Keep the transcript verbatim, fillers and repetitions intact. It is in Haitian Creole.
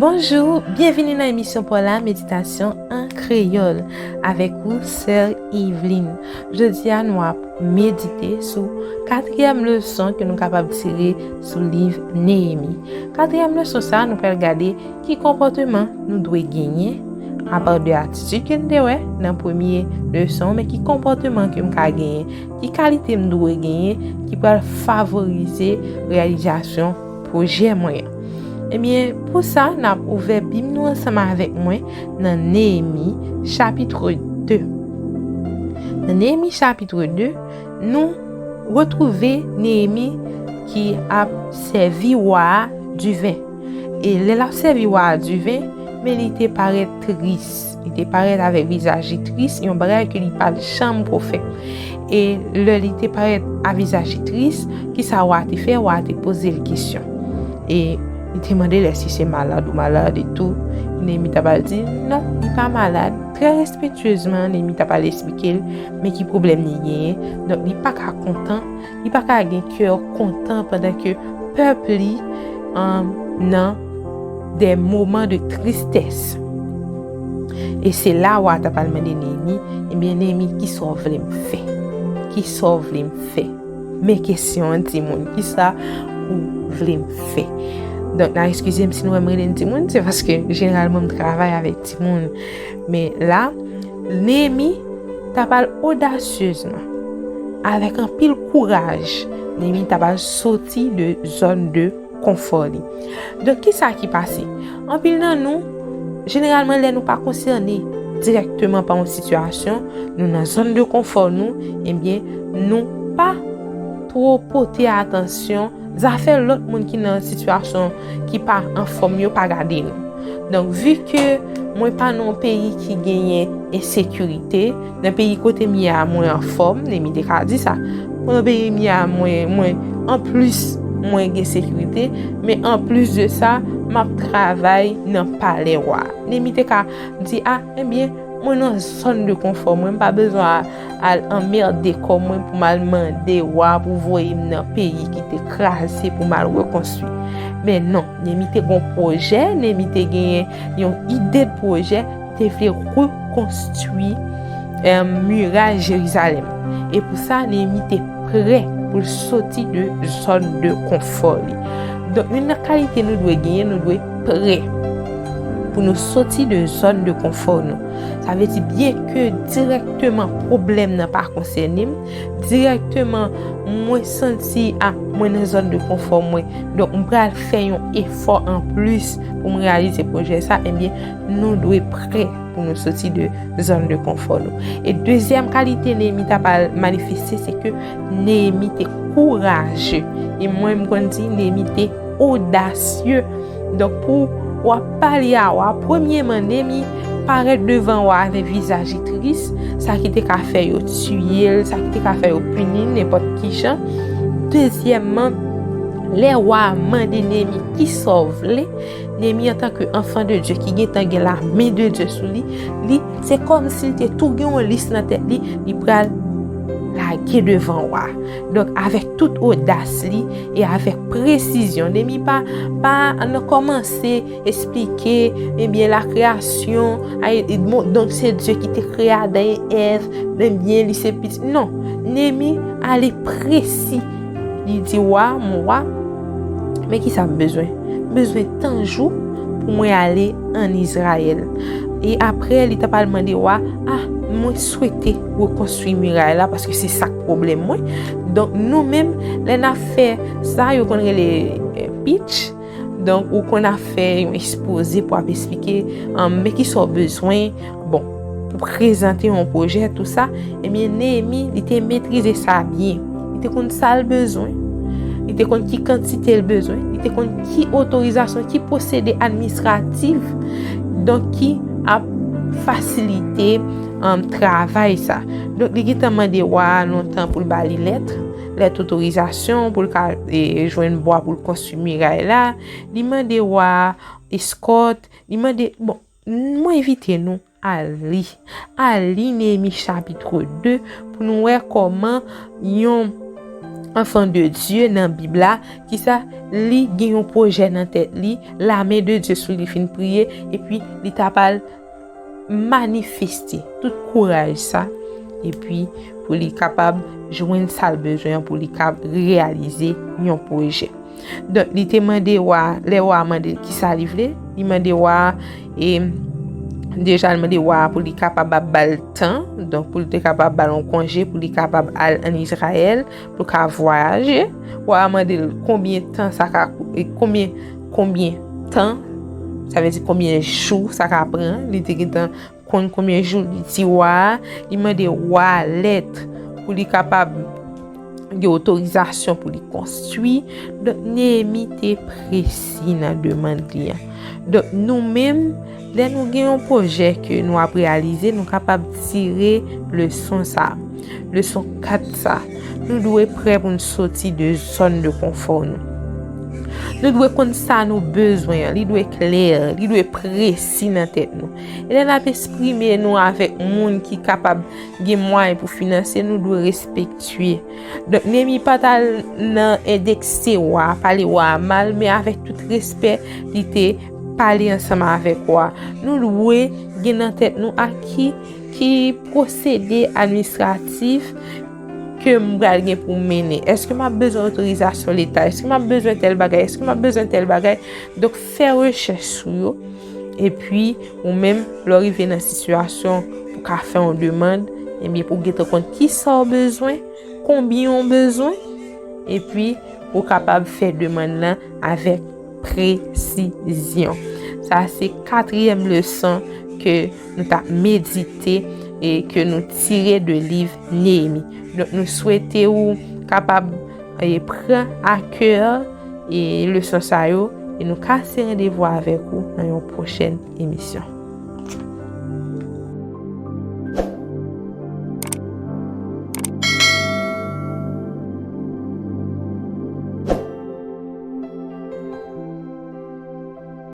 Bonjou, byenvini nan emisyon pa w la, Meditasyon an Kreyòl, avèk ou, Sè Eveline. Jodi a, nou ap medite sou katriyèm leson ke nou kapab tire sou liv Neyemi. Katriyèm leson sa a, nou pral gade ki konpòteman nou dwe genyen, apa de atitid ke n te wè nan premye leson, men ki konpòteman ke m ka genyen, ki kalite m dwe genyen ki pral favorize reyalizasyon pwojè mwen an. Ebyen, pou sa, n ap ouvè Bib nou ansanm avèk mwen nan Neyemi, chapit de. Nan Neyemi, chapit de, nou retwouve Neyemi ki ap sèvi wa a diven. E lè l ap sèvi wa a diven, men li te parèt tris. Li te parèt avèk vizaj li tris, yon bagay ke li pa t janm ko fè. E lè li te parèt a vizaj li tris, kisa wa a te fè? Wa a te poze l kesyon. E li te mande l èske se malad ou malad e tou. Neyemi ta pral di, non, li pa malad. Trè respektyezman, Neyemi ta pral esplike l, men ki pwoblèm li genyen. Donk, li pa ka kontan, li pa ka gen kè kontan pandan ke pèp li, um, nan des moments de tristesse. E se la wa a ta pral mande Neyemi, ebyen, Neyemi, kisa w vle m fè? Kisa w vle m fè? Men kesyon an, timoun, kisa ou vle m fè? Donk, n a eskize m si nou wè m rele n timoun, se paske jeneralman m travay avèk timoun. Men la, Neyemi ta pral odasyezman, avèk anpil kouraj, Neyemi ta pral soti de zòn de konfò li. Donk, kisa ki pase? Anpil nan nou, jeneralman, lè nou pa konsène dirèkteman pa yon sitiyasyon, nou nan zòn de konfò nou, ebyen, nou pa two pote atansyon zafè lòt moun ki nan sitiyasyon ki pa anfòm yo pa gade nou. Donk, vi ke mwen pa nan yon peyi ki genyen ensekirite, nan peyi kote m ye a, mwen anfòm, Neyemi te ka di sa. Mwen nan peyi m ye a, mwen, mwen, anplis, mwen gen sekirite, men anplis de sa, m ap travay nan palè wa. Neyemi te ka di, a, ebyen, mwen nan zòn de konfò mwen, m pa bezwen al anmède kò mwen pou m al mande wa pou voye m nan peyi ki te kraze pou m al rekonstwi. Men non, Neyemi te gon pwojè, Neyemi te genyen yon ide de pwojè, te vle rekonstwi, em, miray Jerizalèm. E pou sa, Neyemi te prè pou l soti de zòn de konfò li. Donk, youn nan kalite nou dwe genyen, nou dwe prè pou nou soti de zòn de konfò nou. Sa vle di, byen ke dirèkteman pwoblèm nan pa konsène m, dirèkteman mwen santi, a, mwen nan zòn de konfò mwen, donk m pral fè yon efò anplis pou m reyalize pwojè sa, ebyen, nou dwe prè pou nou soti de zòn de konfò nou. E dezyèm kalite Neyemi ta pral manifeste, se ke Neyemi te kouraje. E mwen, m konn di, Neyemi te odasye. Donk, pou w ap pale a wa, premyeman, Neyemi parèt devan wa avèk vizaj li tris, sa ki te ka fè yo tiye l, sa ki te ka fè yo pini l, nenpòt ki jan. Dezyèmman, lè wa a mande Neyemi kisa w vle, Neyemi, antanke anfan de Dye ki gentan gen lamen de Dye sou li, li, se kòmsi li te tou gen yon lis nan tèt li, li pral lage devan wa. Donk, avèk tout odas li e avèk presizyon, Neyemi pa, pa nan kòmanse esplike, ebyen, lakreyasyon, a, e, e, bon, donk, se Dye ki te kreye Adan e Èv, ebyen, li se pitit. Non, Neyemi ale presi. Li di wa, mon wa, men kisa m bezwen? M bezwen tan jou pou mwen ale ann Izrayèl. E apre, li ta pral mande wa, a, mwen swete rekonstwi miray la, paske se sa k pwoblèm mwen. Donk, nou menm, lè n ap fè sa, yo konn rele, eh, pitch. Donk, ou konn ap fè yon ekspoze pou ap esplike, um, men kisa w bezwen, bon, pou prezante yon pwojè, tou sa, ebyen, Neyemi, li te metrize sa byen. Li te konn sa l bezwen. Li te konn ki kantite l bezwen. Li te konn ki otorizasyon, ki pwosedi administratif, donk, ki ap fasilite, um, travay sa. Donk, li gentan mande wa a lontan pou l ba li lèt, lèt otorizasyon pou l ka, e, jwenn bwa pou l konstwi miray la. Li mande wa a eskòt. Li mande, bon, mwen envite nou a li. A li Neyemi chapit de pou nou wè kòman yon enfant de Dieu nan Bib la, ki sa, li gen yon pwojè nan tèt li, la main de Dieu sou li, fin priye, epi li ta pral manifeste tout kouraj sa, epi pou li kapab jwenn sa l bezwen an pou li ka reyalize yon pwojè. Donk, li te mande wa, lè wa mande l kisa li vle, li mande wa, e deja li mande wa pou li kapab ap ba l tan, donk pou li te kapab ba l yon konje, pou li kapab al ann Izrayèl, pou l ka vwayaje. Wa a mande l konbyen tan sa ka, e konbyen, konbyen tan, sa vle di konbyen jou sa ka pran. Li te gentan konn konbyen jou, li di wa a, li mande wa a lèt pou li kapab gen otorizasyon pou li konstwi. Donk, Neyemi te presi nan demann li an. Donk, nou menm, lè nou gen yon pwojè ke nou ap reyalize, nou kapab tire leson sa. Leson kat sa. Nou dwe prè pou n soti de zòn de konfò nou. Nou dwe konn sa nou bezwen an. Li dwe klè, li dwe presi nan tèt nou. E lè n ap eksprime nou avèk moun ki kapab gen mwayen pou finanse, nou dwe respektye. Donk, Neyemi pa t al nan endekse wa, pale wa a mal, men avèk tout respè, li te pale ansanm avèk wa. Nou dwe gen nan tèt nou a ki, ki pwosede administratif ke m pral gen pou m mennen. Èske m ap bezwen otorizasyon Leta? Èske m ap bezwen tèl bagay? Èske m ap bezwen tèl bagay? Donk, fè rechèch sou yo. Epi, ou menm, lè w rive nan sitiyasyon pou ka fè yon demann, ebyen, pou w gentan konn kisa w bezwen, konbyen w bezwen, epi ou kapab fè demann lan avèk presizyon. Sa se katriyèm leson ke nou t ap medite e ke nou tire de liv Neyemi. Donk, nou swete ou kapab, e, pran a kè, e, leson sa yo, e nou kase randevou avèk ou nan yon pwochèn emisyon.